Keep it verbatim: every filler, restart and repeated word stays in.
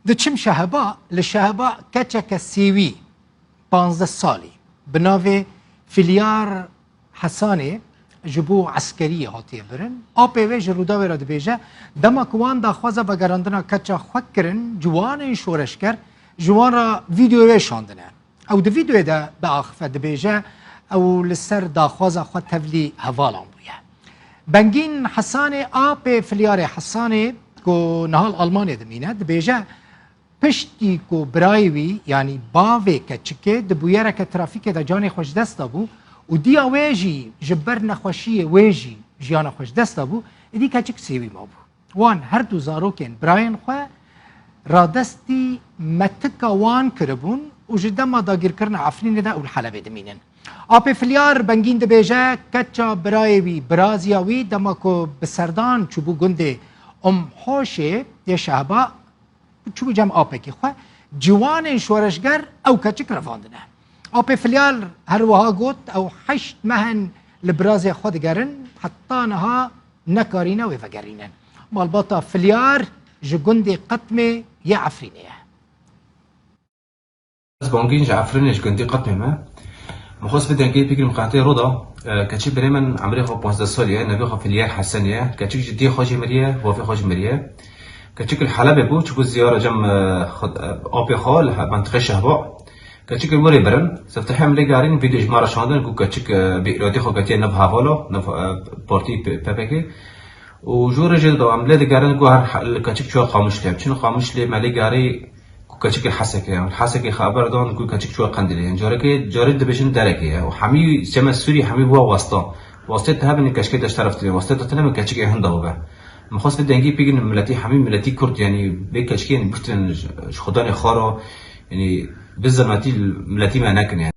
Diçim Şeheba, li Şeheba keçeke sêwî, panzdeh salî, bi navê Filyar Hesanê ji bo eskeriyê hatiye birin. Apê wê ji Rûdawê re dibêje, dema ku wan daxwaza vegerandina keça xwe kirin, ciwanên şoreşger ji wan re vîdeoyê wê şandine. Ew di vîdeoyê de biaxife, dibêje, ew li ser daxwaza xwe tevlî hevalan bûye. Bengîn Hesanê, apê Filyarê Hesanê, ku niha li Almanyê dimîne, dibêje, piştî ku birayê wî, yanî bavê keçikê, di bûyereke trafîkê de canê xwe ji dest dabû û diya wê jî ji ber nexweşiyê wê jî jiyana xwe ji dest dabû, êdî keçik sêwî mabû. Wan her du zarokên birayên xwe radestî metika wan kiribûn û ji dema dagirkirina Efrînê de ew li Helebê dimînin. Apê Filyar Bengîn dibêje, keça birayê wî, biraziya wî, dema ku bi serdan çûbû gundê Umhoşê yê Şehba, çûbû cem apekî xwe, ciwanên şoreşger ew keçik revandine. Apê Filyar her wiha got, ew heşt meh in li birazê xwe digerin, heta niha nekarîne wê vegerînin. Malbata Filyar ji gundê Qetmê yê Efrînê ye. Ez Bongîn ji Efrînê, ji gundî Qetmê me. Min xwest vê dengê bigrim qatê Roda, e, keçik birê min emrê xwe panzdeh salî ye, navê xwe Filyar Hesenî ye. Keçik ji dê xwe jî miriye, bavê xwe jî miriye. Keçik li Helebê bû, çûbû ziyara cem, e, xwe, e, apê xwe li he-, mentiqê Şehba. Keçik li mirê birin, siftehê em lê garîn, vîdeo ji me re şandin, ku keçik, e, bi îradê xwe ketiye nav hevala, nav, e, partî P-, PPK. Û ji rojê de em lê digerin ku her he-, li keçik çûye Qamişlê. Em çûn Qamişlê, me lê garî ku keçik li Hesekê ye. Hesekê xeber dan ku keçik çûye Qendelê. Carekê, carê dibêjin derekê ye. Û hemî çeme Sûrî hemî wa wasta. Wastê te hebin keçikê de ji teref tê. Wastê te tune min keçikê hin da bibe. Min xwest vê dengî pê girin miletî, hemî miletî Kurd, yanî vê keçikê yên birtin ji, ji xudanê xwe re, yanî bi zilmetî miletî me nekin yani.